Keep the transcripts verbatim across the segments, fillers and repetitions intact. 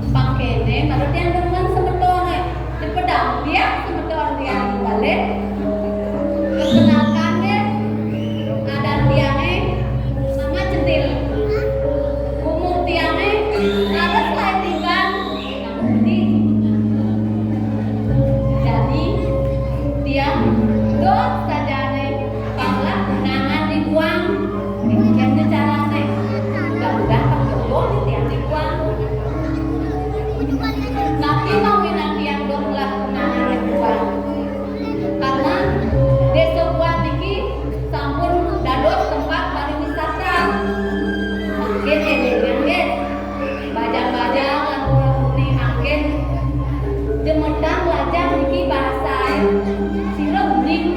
Pangkéné, baru tiang demen semeton, eh. Dipedampiang semeton tiang balik. Perkenalkan, eh, adan tiangé, Mama Centil. Umur tiangé, harus lain tiban, namun di. Jadi, tiang dot sajané panglah kenangan di Guang. Demikian carané. Mudah-mudahan Pak Jodoh di tiang di Guang. Tapi mawinan tiang dot lah kenangan di Guang. Karena Désa Guang niki sampun dados tempat pariwisata. Mangkin élingang nggih. Bajang-bajang lan uni mangkin jemetang lajah niki bahasa sira uning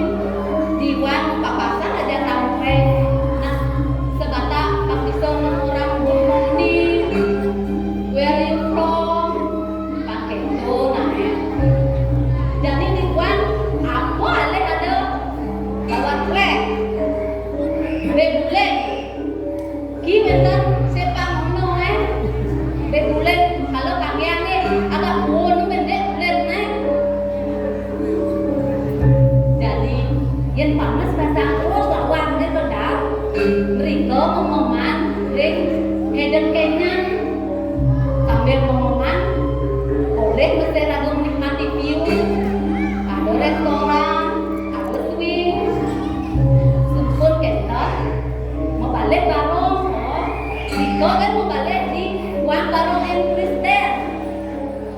diwang papasan aja tamué. Nah, sebatak pang bisa orang uni, where you from? Pakai to nah ya. Jadi di Guang apa alih ada lawat kué. Bebule. Ki wénten sepang ono, eh. Bebule, kalau kalian nih agak pun pendek bulan, eh. Jadi, yen panas pasang terus lawan nih pedal. Mriko ngomongan ring Hidden Canyon. Sambil ngomongan, boleh mesti lagu menikmati view. Ada restoran, ada swing. Sumpun kenten. Mabalik barong, oh. Iko kan mabalik di Guang barong ing Kristen.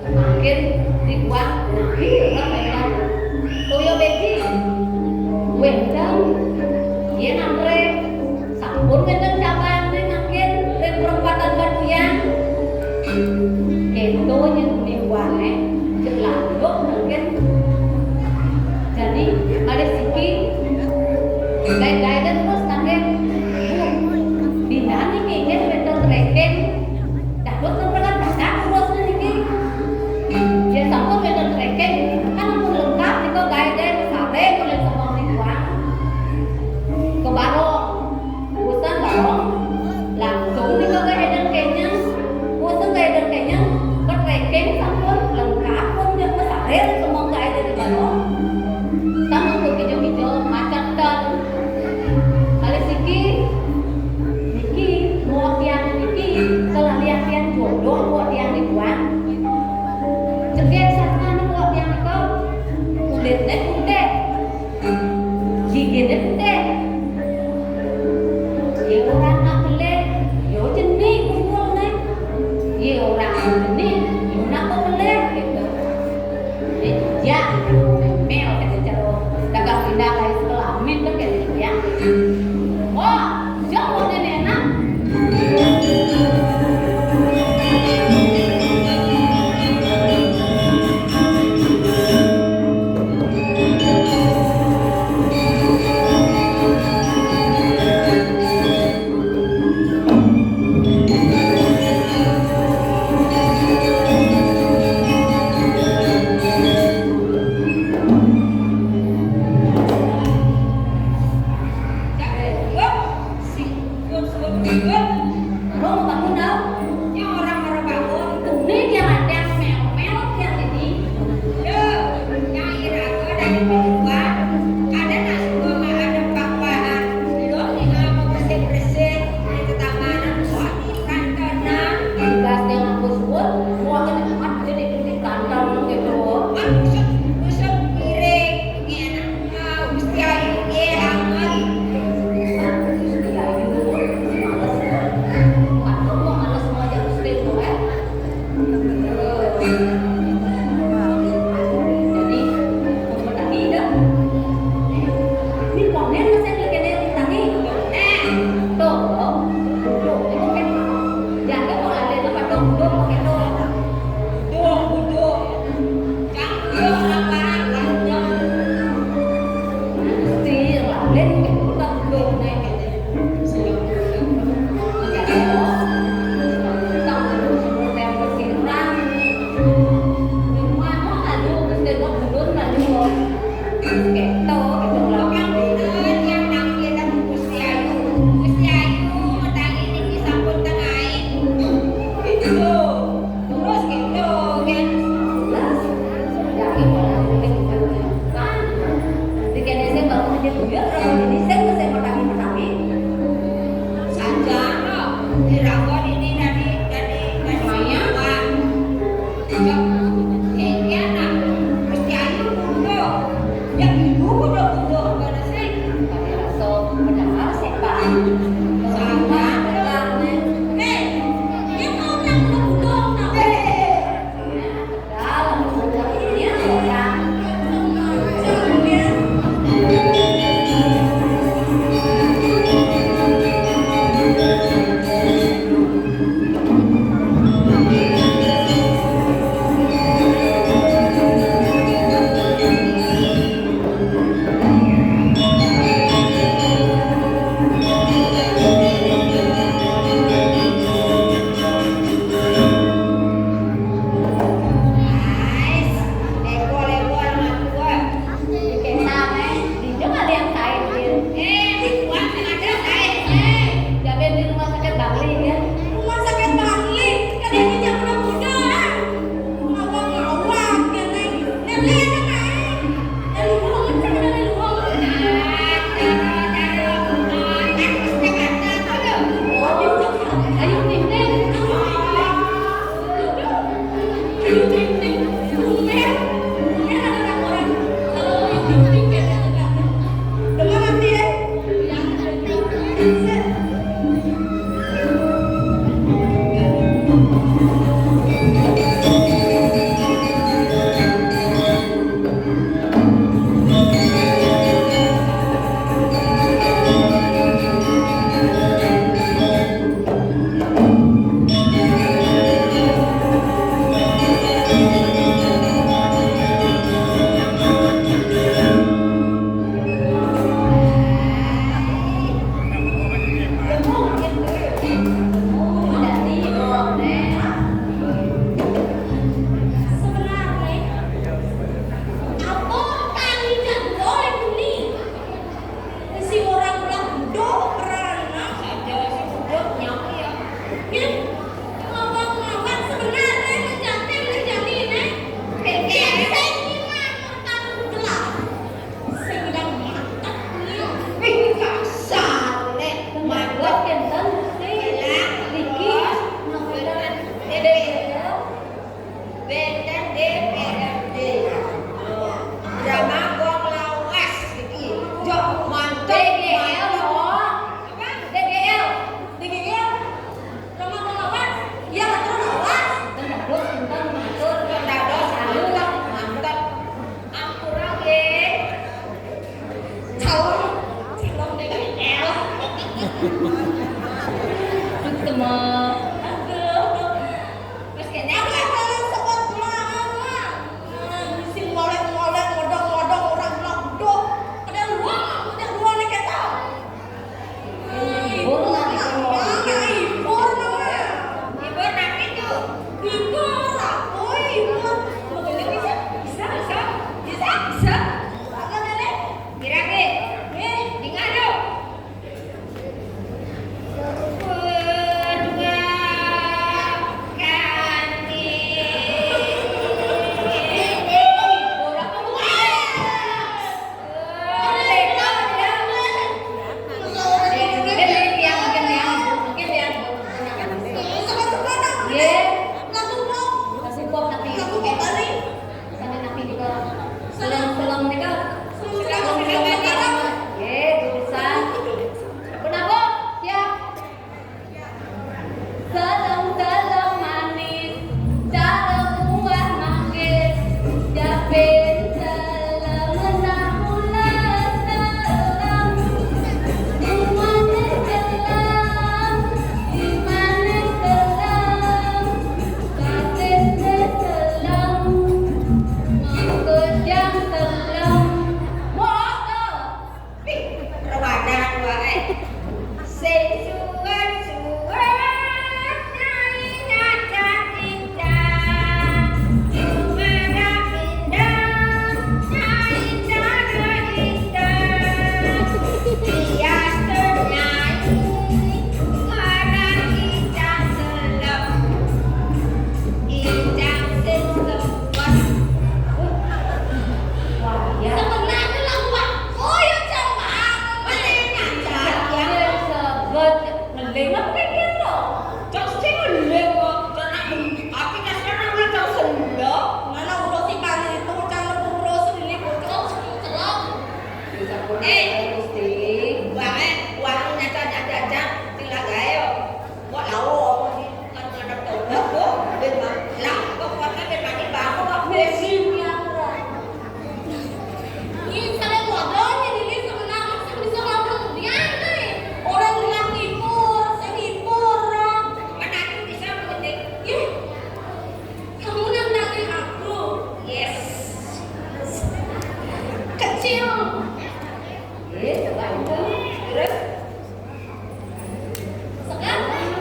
Mangkin di Guang napi ora wénten. Toya Beji. Wénten. Yen antre sampun wénten cabane mangkin ring perempatan Batuyan. Kéto nyang uni Guange, jek landuk mangkin. Jadi, malih siki, gaé-gaé terus nanging, Bu, dinten niki nggih wénten trekking. Dapur kebetulan badak urusnya niki. Ya sampun wénten trekking, kan ampun lengkap nika gaé-gaé mesare mulai saka uni Guang. Ke Barong. Urusan barong, langsung nika ke Hidden Canyon. Urusan ke Hidden Canyon, ke trekking sampun lengkap, pun dia mesare semua gaé-gaé di barong. Sama ke hijau-hijau, macet ton. Malih siki, niki, mau tiang niki, kelalian tiang jodoh, mau tiang di Guang. Cepian sana, mau tiang itu, kulitnya putih. Gigine putih. Ye ora nak pelih, yo jenih kumpulne. Ye ora jenih, yo nak pelih, gitu. Ini ya, mel kata cero. Dagang pindah lain sekolah, amin tuh kayak gitu ya. Wah, jauh nenek nak. Rong bangun tau. Nyong orang mara bangun. Tuni dia latihan mel-mel tiang ini. Yo, nyai raga dari keluar. Ada nak semua mah ada papahan. Lo nih apa bersih-bersih di tetamanan. Wah, kantornya. Tugas yang aku suruh, mau aja amat aja di kantor gitu. Kan usut, usut piring. Ini enak. Jangan, dirawa ini dari, dari, dari Maya. Yang kayaknya nak percaya dulu. Yang dulu udah udah pada saya. Pada rasa benar setan. Sama, benar. Eh, dia mau nak udah udah.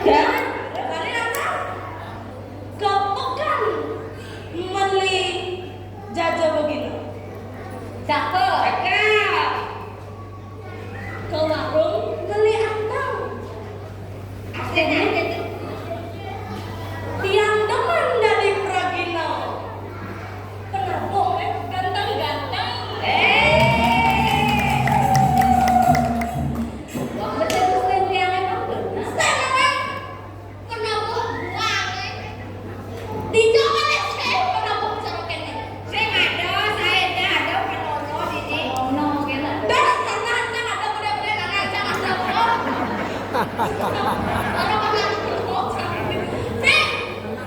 Dah, balik apa? Ke pekan meli jaja begina. Cakep. Cakep. Ke warung meli antang. Asik aja tuh. Tiang demen dadi pragina. Penabuh, eh, ganteng-ganteng. Eh. Wah, betul tuh, Wen, tiang emang bener. Sten, Wen. Penabuh buang, eh. Di Jawa deh, saya penabuh cara kene. Sing ada, saya ada, ada penono di sini. Penono, kene. Dah, sana, sana ada, udah, udah, sana, sana ada. Orang mana? Sing,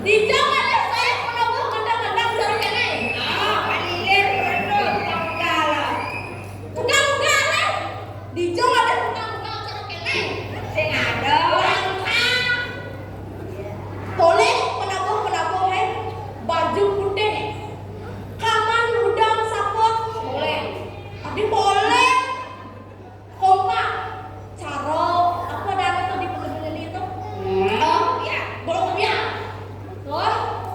di Jawa deh, saya penabuh gendang-gendang cara kene. Ah, palilir, bener, tukang ugal. Tukang ugal, eh. Di Jawa deh, tukang ugal cara kene. Sing ada. Langka. Toleh, penabuh, penabuh, eh. Baju putih. Kaman udang saput. Boleh. Adi boleh. Kompak. Caro, apa dah itu di pekebunan itu? Hmm. Oh, ya. Bolong ya. Tuh.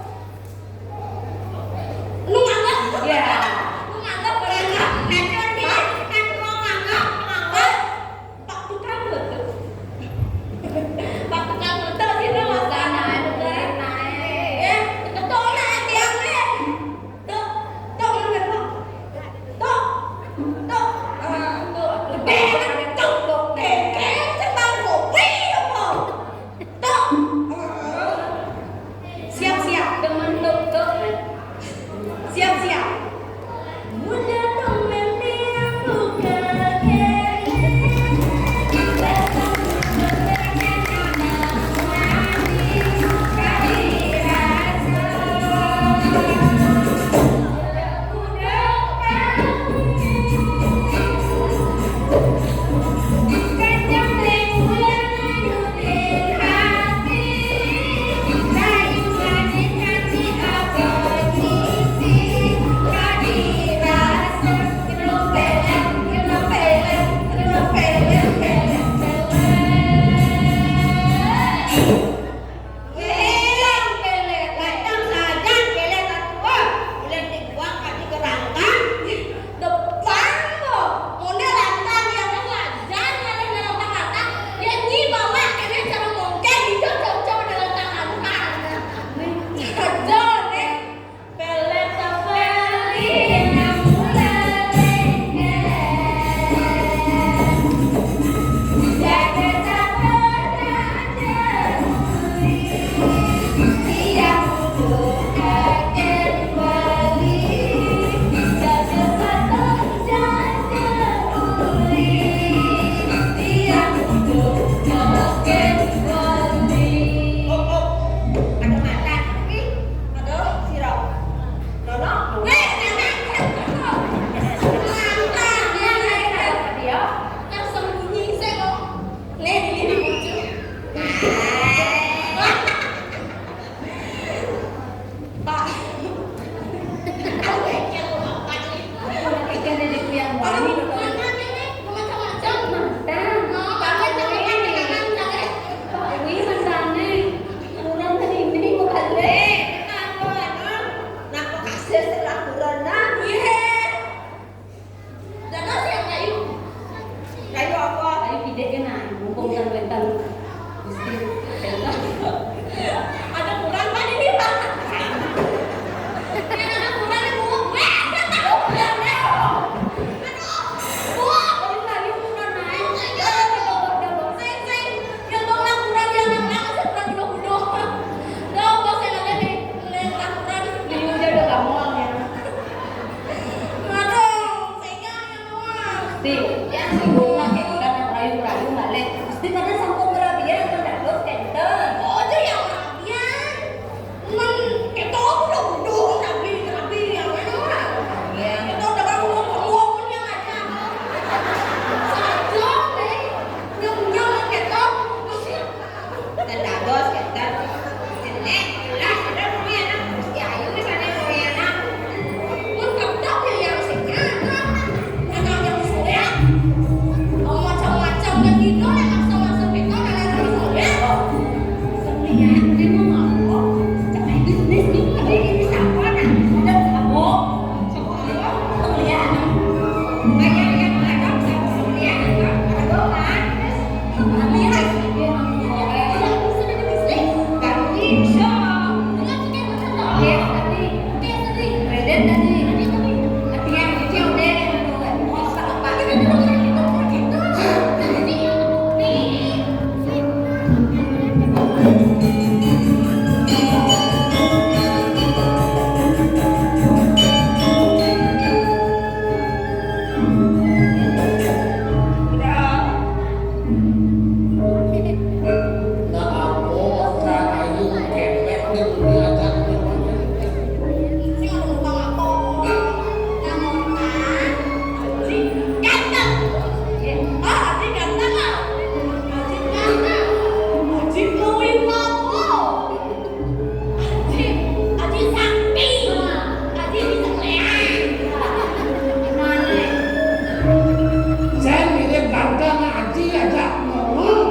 Saya mirip ganteng Aji aja ngomong.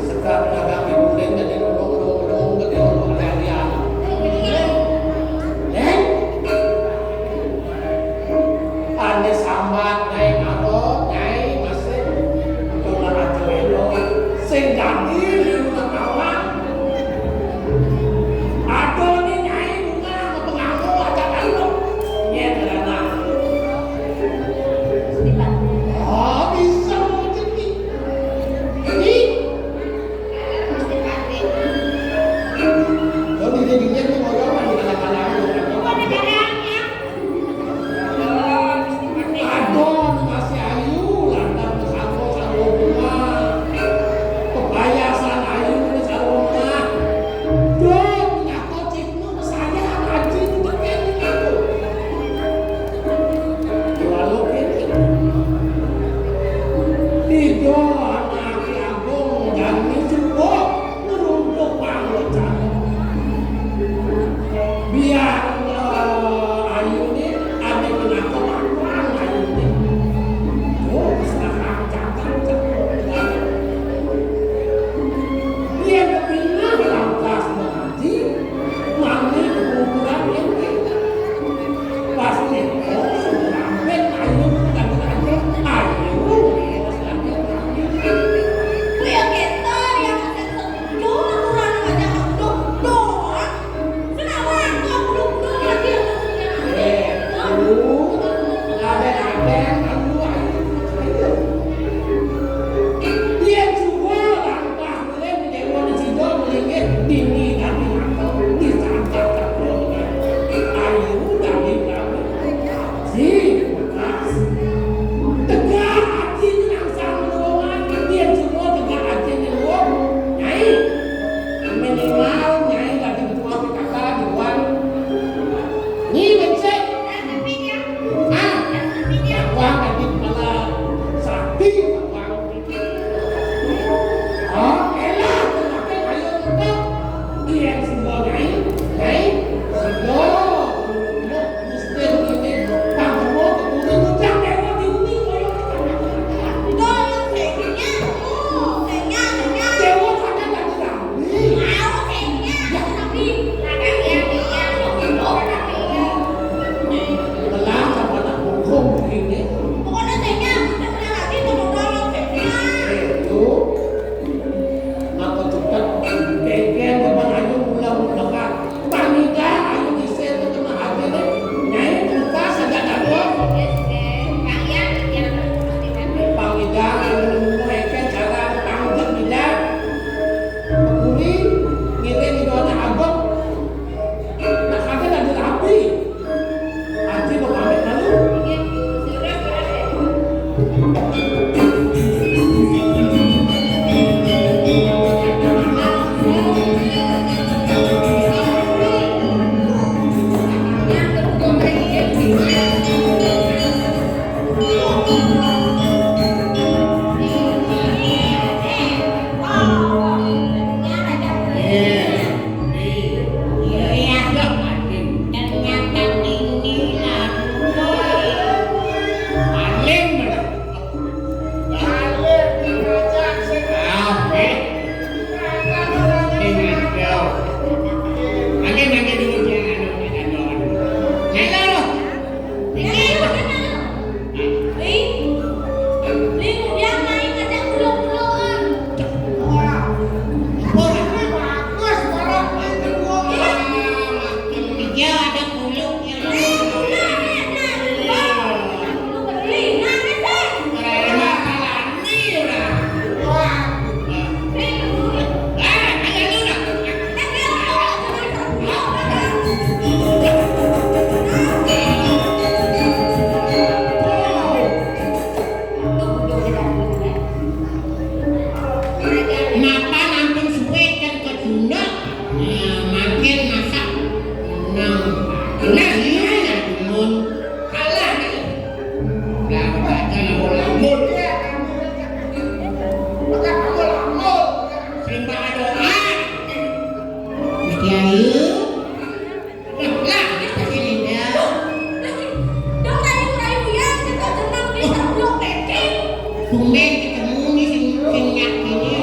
Sekarang ada ibu lain jadi ngomong-ngomong, ngomong, ngomong, ngomong. Eh? Ane sambat, Nyai Marot, Nyai masih. Itulah aja elo. Sing dadi lima kawan. Aduh, ini Nyai bunga sama pengamu aja kan lo. Nyet, anak. Oh, bisa rezeki. Jadi, lo dikit-dikit nih, mau apa di tengah-tengah? Adon masih ayu, lantaran sangko sangko bunga. Kepayasan ayu ini sangko bunga. Don, nyako cik nu saya ngaji itu terkait itu. Lalu ini. Tiga anak agung dan ini cukup. Ngeruntuk banget, Cak. Biar, eh, ayune, ade kenapa makan ayune. Oh, serahkan Cak, Cak. Dia kepingan lantas mengaji, mandi ke kuburan ini. Pasti, oh, sudah sampai ayu, bukan aja. Ayu, oh, sudah sampai. Kuwi ya ketor ya. Cuma kurang aja, aduh, doang. Kenapa aku, aduh, doang lagi yang maksudnya? Eh, lu, ngaden-ngaden, aduh, ayo, ayo. Dia juga langkah, boleh di dewan, di situ, boleh, di, di, di, di, di, di, ayo, dari, dari. Ji, bekas. Tegak aji nang sang ruangan, dia semua tegak aji di luar. Nyai, minimal Nyai lagi ketua P K K di luar. Ni becek. Ah, ya, Bang, lagi kepala sakti, Bang. Oh, elah, kenapa ayo tetap? Iya, semua Nyai, Nyai, semua, semua, Gusti ini, Bang, semua, kemudian ucap, Nyai, Tumben ketemu nih sing sing nyak ini.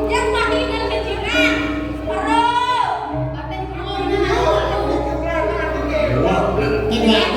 Yang pakai ikan kecilan. Perlu. Tapi perlu. Wah, tidak